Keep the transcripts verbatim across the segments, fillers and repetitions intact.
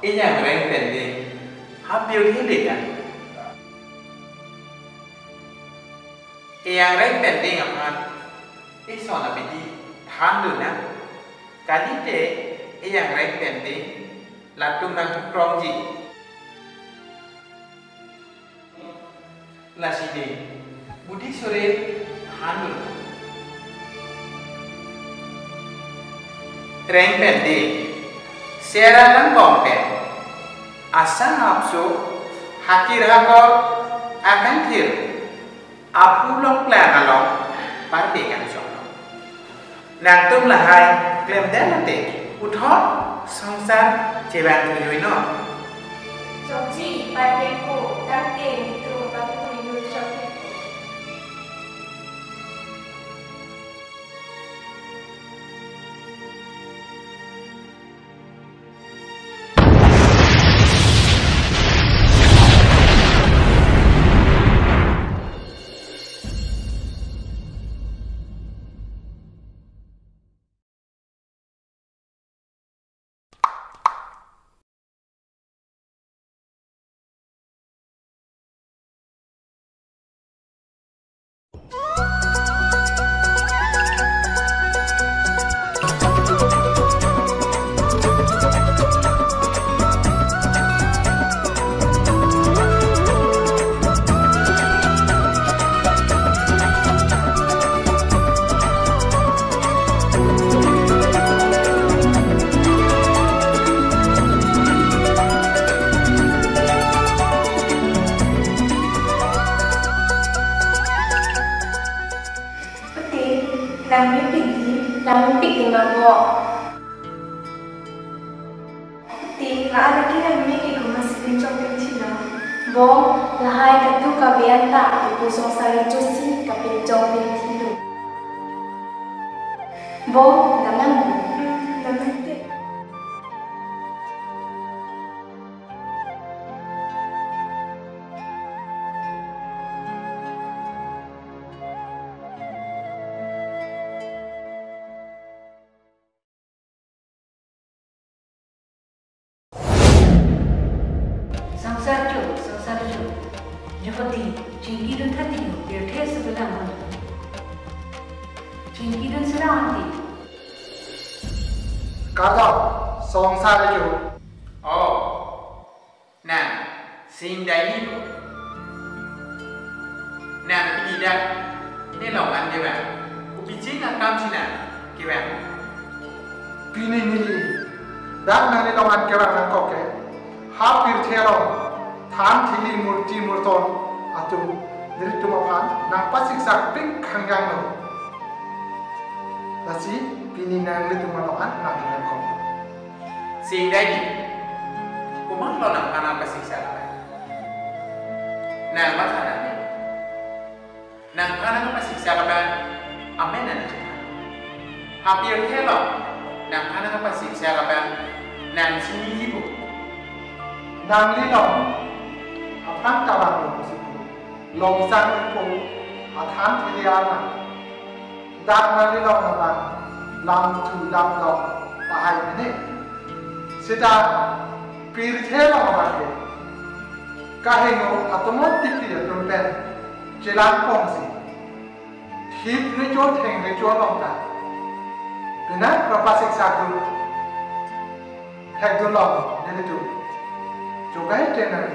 Ejang reng pending ha pirthe le kan. Ejang reng pending aphan eson abidi thandun nang. Kalite ejang reng pending latum nangkrongji. Lasi ne budi sore thandun. Reng pending sera langbom pen asang apso, hakir hakor, akangthir, aphu longklang along parpe kangchong. Nangtum lahai klemdet lote puthot songsar chevang thunjui non. Chokji, pai pengko, tangte nitum pathunjui chokji. Pute, langmepikji, langmepikji ma bo. Pute, la-an lake langme ke komatsi pinchong pinthilo. Bo, lahai kadokave anta, ipu songsar ajoksi kapinchong pinthilo. Bo, damnang bo. Hmm, damnang te. Songsar jo, songsar jo. Jokoti, chingkidun thati jo, pirthe subelang on. Chingkidun selang onti. Kardom, songsar jo. Oh. Nang, sing daini bo. Nang pini dak nelong an kevang. Kopi ching akam si nang kevang? Pini neli dak nang nelong an kevang nangkok ke. Ha pirthe along than thili murti murton atum nelitum aphan nangpasiksak pik khangjang lo. Lasi pini nanglitum along an nang nangkok. Sing daini, komatlo nangphan nangpasiksak? Nang matha nang nangphan nangpasiksak abang amen nang chethan. Ha pirthe along nangphan nangpasiksak abang nang chiniji bo. Nangli along aphrang kevang lo pusi pu Longsang Ingpo athan thili arna dak nangli along abang lamthu lamdok pahai mene. Seta pirthe along abang ke kaheno atomon tipi atum pen chelangpongsi thip recho theng recho along ta penang prapasiksak dun thekdun long nelitum. Chogai tenari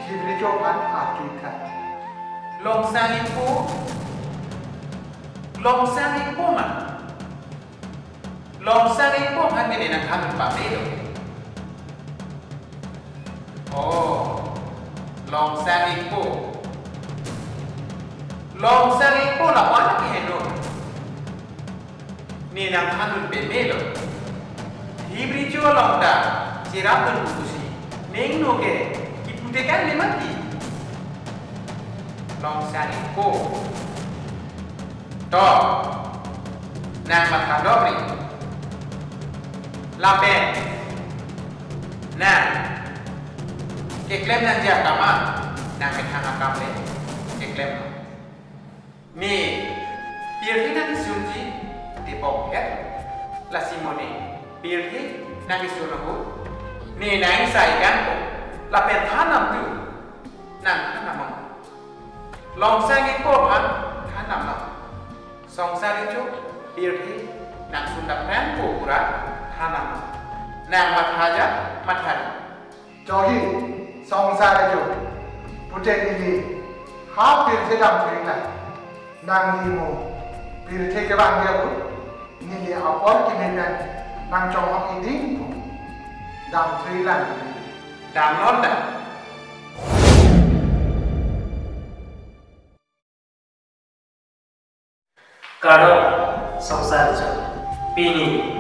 thip recho aphan atui tha. Longsang Ingpo, Longsang Ingpo ma? Longsang Ingpo aphan ke ne nangthan pame lo. Oh, Longsang Ingpo. Longsang Ingpo la-an ke heno. Ne nangthandun pame lo. Thip recho along ta cherapdun pusi ningno ke kipu tekang ne mati. Longsang Ingpo. To, nang matha dopri. Lapen nang keklem nangji akam, nang methang akam le keklem. Ne pirthe nangsunji tebok het. Lasi mo ne pirthe nangsun ahut Ne nang sai kangpo, lapen than nam tu, nang than nam ong. Longsang ingko aphan than nam ong. Songsar recho pirthe nang sundap nangpo pura than nam ong. Nang matha ja matha ri. Chohi, songsar recho. Pute neli ha pirthe dam kring la. Nangli mo pirthe kevang dia pu. Neli apor kimi pen nang chonghong iding pu. Dam three lang. Dam non dam. Kardom, songsar recho. Pini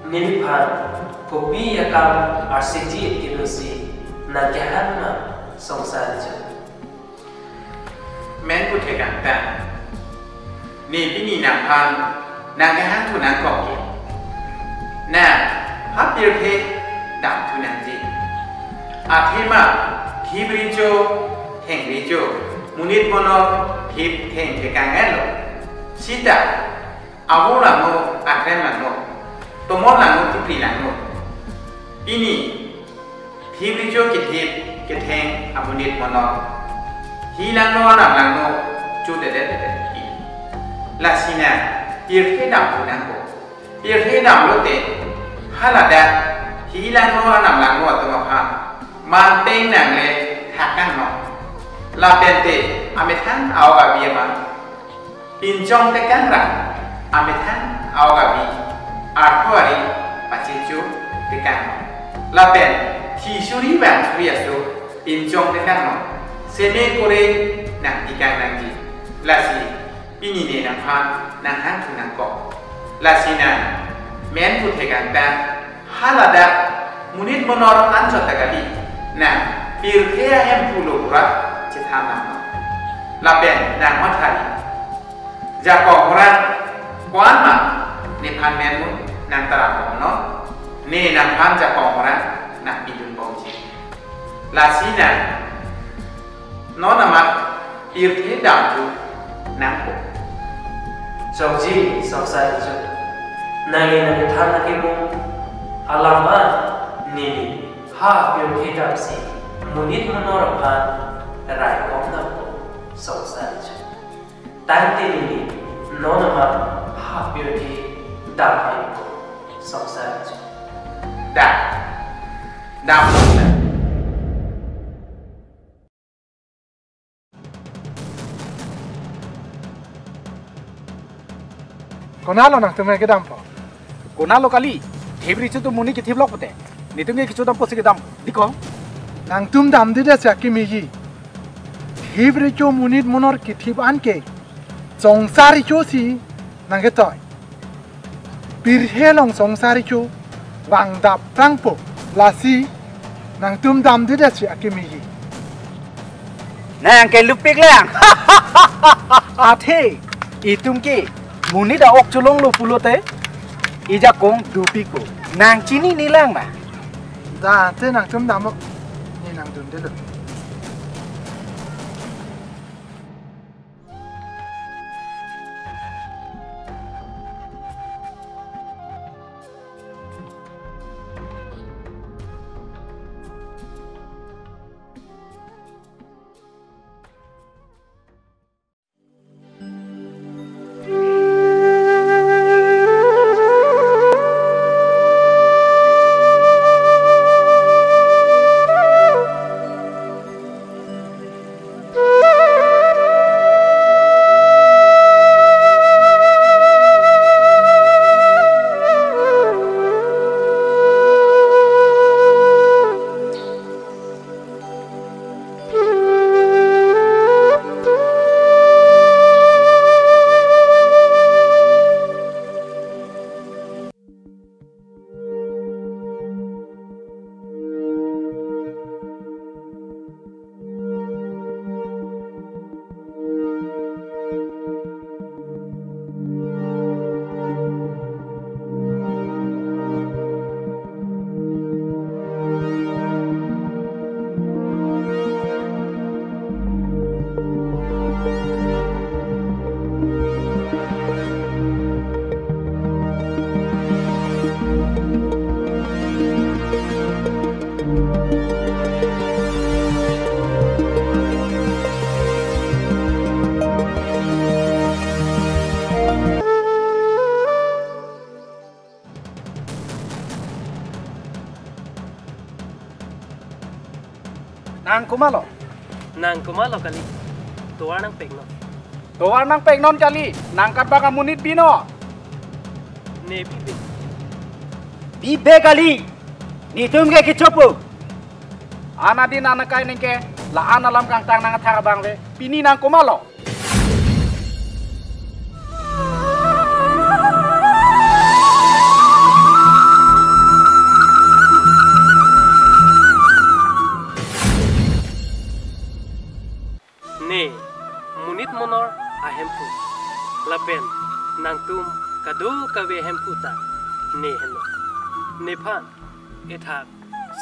neliphan kopi akam arsikji kedo si nang kehang ma, songsar recho? Men puthe kangtang. Ne pini nangphan nang kehang thu nangkok ke. Nang ha pirthe dam thu nangji. Athema thip recho, theng recho, monit monor thip theng tekang enlo. Sita avo langno, akrem langno, tomon langno, tipri langno. Pini thip recho kethip ketheng amonit monor, hi langno anam langno chodedet hi. Lasi nang pirthe dam thu nangpo. Pirthe damlote haladak hi langno anam langno atum aphan manteng nangle thakang no. Lapen te amethang aok avi aman pinchong tekang ra, amethang aok avi artho ari pachecho tekang no. Lapen thi suri vang suri aso pinchong tekang no. Seme kore nang tikang nangji. Lasi pini ne nangphan nang hang thu nangkok. Lasi nang men puthe kangtang, haladak monit monor anchot ta kali, nang pirthe ahem pulo pura chethan nam no. Lapen nang matha ri. Jakong orang koan ma nephan men mo nang taram no. Ne nangphan jakong orang nang pidun bomji. Lasi nang non amat pirthe dam thu nangpo. Chokji, songsar recho. Nangli nangkethan akemung alam an neli ha pirthe dam si monit monor aphan raikom dampo, songsar recho. Tangte neli non amat ha pirthe dam haipo, songsar recho. Dam. Dam. Konatlo nangtum kedampo? Konatlo kali, thip recho atum monit kethip lok pute. Netum ke kecho dampo si kedam. Dei ko? Nangtum damdedet si akemiji. Thip recho monit monor kethip an ke songsar recho si nangketoi. Pirthe along songsar recho vang dap prangpo, lasi nangtum damdedet si akemiji. Nang ke lupik lang. Athe, itum ke monit a-ok cholonglo pulote, ijakong dupikpo. Nang chinine lang ma? Da, te nangtum dam mo. Ne nang dundelo. Nang komatlo? Nang komatlo kali. Tovar nangpeknon. Tovar nangpeknon kali. Nang katbak amonit bi non? Ne bibe. Bibe kali. Netum ke kechopo. Anadin anakai ningke la-an alam kangtang nang athak abang ave. Pini nang komatlo? Ne, monit monor ahemphu. Lapen nangtum kadokave ahemphu ta ne henlo. Nephan ethak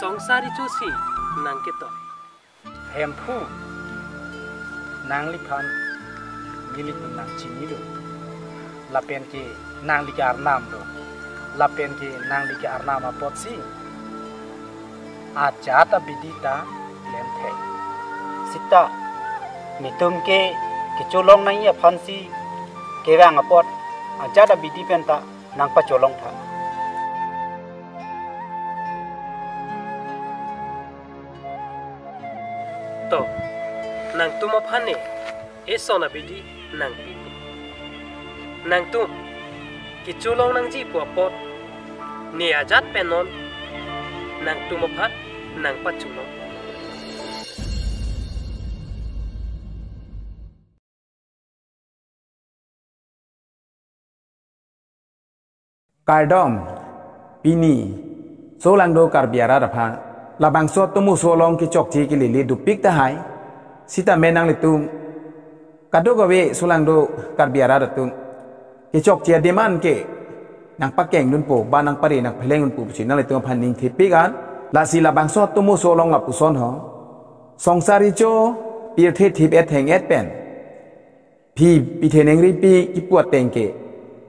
Songsar Recho si nangketoi. Hemphu, nangliphan nelitum nangchinilo. Lapen ke nangli ke arnam lo. Lapen ke nangli ke arnam apotsi ajat abidi ta klemthek. Sita, netum ke kecholong nangji aphansi kevang apot ajat abidi pen ta nangpacholong tha. To, nangtum aphan ne eson abidi nangpipo. Nangtum kecholong nangji pu apot ne ajat pen non nangtum aphan nangpacholong. Kardom, pini solangdo Karbi arat aphan labangso atum oso along kechokche kelele dopik tahai. Sitame nanglitum kadokave solangdo Karbi arat atum kechokche adim an ke nangpakengdunpo ba nangpare nangphelengdunpo pusi nanglitum aphan ning thepik an. Lasi labangso atum oso along lapuson ho. Songsar Recho pirthe thip-et theng-et pen phi pithenengri pi kipu ateng ke,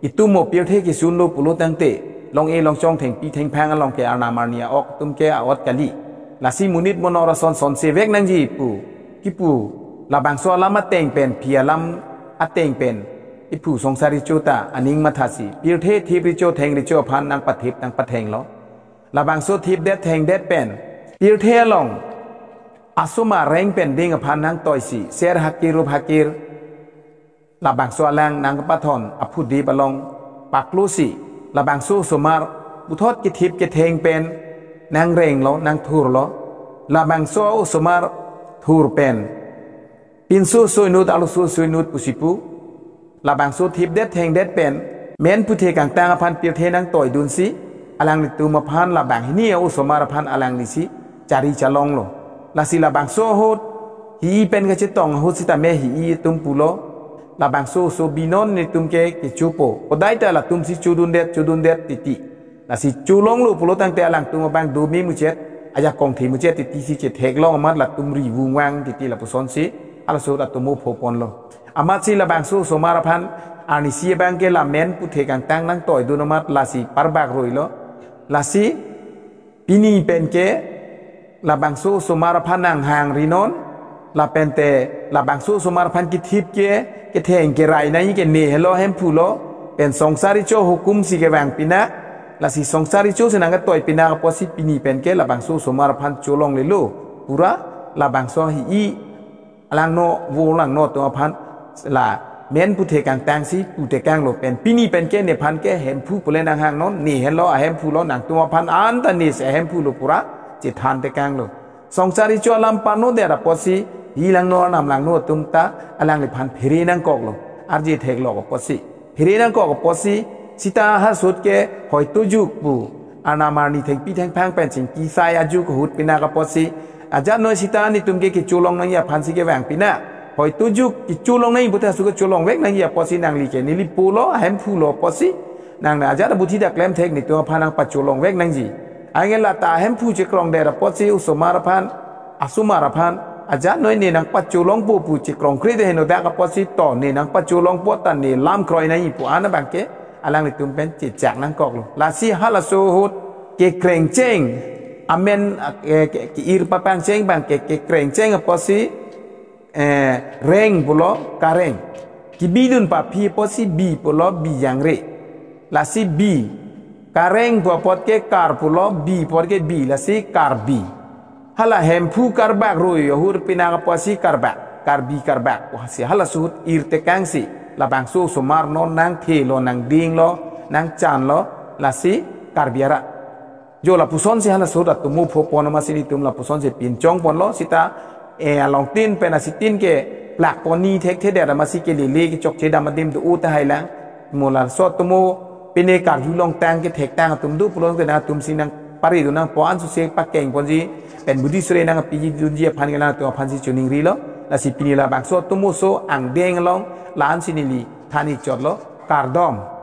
itum mo pirthe kesunlo pulo tangte, long-e longchong thengpi thengphang along ke arnam arni a-ok atum ke a-ot kali. Lasi monit monor ason sonse vek nangji pu kipu labangso alam ateng pen, phi alam ateng pen iphu Songsar Recho ta aning mathasi pirthe thip recho theng recho aphan nangpathip nangpathenglo. Labangso thipdet thengdet pen pirthe along asomar reng pen ding aphan nangtoisi, ser hakir rup hakir labangso alang nangpathon aphudip along paklosi, labangso osomar puthot kethip ketheng pen nangrenglo nangthurlo. Labangso osomar thur pen pinso soinut, arloso soinut pusi pu. Labangso thipdet thengdet pen men puthe kangtang aphan pirthe nangtoidunsi, alanglitum aphan labang hini a-osomar aphan alanglisi chari chalonglo. Lasi labangso ahut hi-i pen kachetong ahut sitame hi-i atum pulo, labangso oso bi non netum ke kechopo. Kodai ta latumsi chodundet chodundet titi. Lasi cholonglo pulo tangte alangtum abang do memuchot, ajakong themuchot titi si chetheklong amat latum ri vungvang titi lapusonsi halaso ahut atum opho ponlo. Amatsi labangso osomar aphan arnisi abang ke la men puthe kangtang nangtoidun amat lasi parbak roilo. Lasi pini pen ke labangso osomar aphan nanghangri non, lapen te labangso osomar aphan kethip ke ketheng kerai nangji ke ne helo, hemphu lo, pen Songsar Recho hukum si kevang pinak. Lasi Songsar Recho si nangketoi pinak apotsi pini pen ke labangso osomar aphan cholonglelo. Pura labangso hi-i alangno vo langno atum aphan la men puthe kangtangsi putekanglo, pen pini pen ke nephan ke hemphu pule nanghang non, ne helo, ahemphu lo, nangtum aphan anta ne si ahemphu lo pura chethantekanglo. Songsar Recho alam panodet apotsi hi langno arnam langno atum ta alangliphan phere nangkoklo, arje theklok apotsi. Phere nangkok apotsi, sita halaso ahut ke hoito juk pu arnam arni thengpi thengphang pen chingki sai ajuk ahut pinak apotsi, ajat noi sita netum ke kecholong nangji aphansi kevang pinak. Hoito juk kecholong nangji pute halaso ahut kecholong vek nangji apotsi nangli ke neli po lo, ahemphu lo apotsi, nang ajat abuthi ta klemthek, netum aphan nangpacholong vek nangji. Anke lata ahemphu chekrongdet apotsi osomar aphan, asomar aphan, ajat noi ne nangpacholongpo pu chekrongkre de heno dak apotsi, to ne nangpacholongpo ta ne lam kroi nangji pu an abang ke alanglitum pen chechak nangkoklo. Lasi halaso ahut kekrengcheng, amen, eh, ke, ke-ir papangcheng abang ke kekrengcheng apotsi, eh, reng pulo kareng. Kebidun paphi apotsi bi pulo bijangre. Lasi bi. Kareng pu apot ke kar pulo, bi apot ke bi, lasi Karbi. Hala Hemphu Karbak rui ahut pinak apotsi Karbak, Karbi Karbak pusi halaso ahut irtekangsi labangso osomar non nangthelo, nangdenglo, nangchanlo, lasi Karbi arat. Jo lapusonsi halaso ahut atomo phopon amatsi nelitum lapusonsi pinchongponlo seta, eh, alongtin pen asitin ke plakpon ni thekthedet amatsi kelele kechokche dam adim do-o tahai lang. Mo laso atomo pine karjulongtang kethektang atum do pulo ke nangtum si nangpari do nangpo, ansose pakengponji pen budi sore nangpiji dunji aphan ke nangtum aphansi choningrilo. Lasi pini labangso atomo oso angdeng along la-ansi neli than-ik chotlo. Kardom.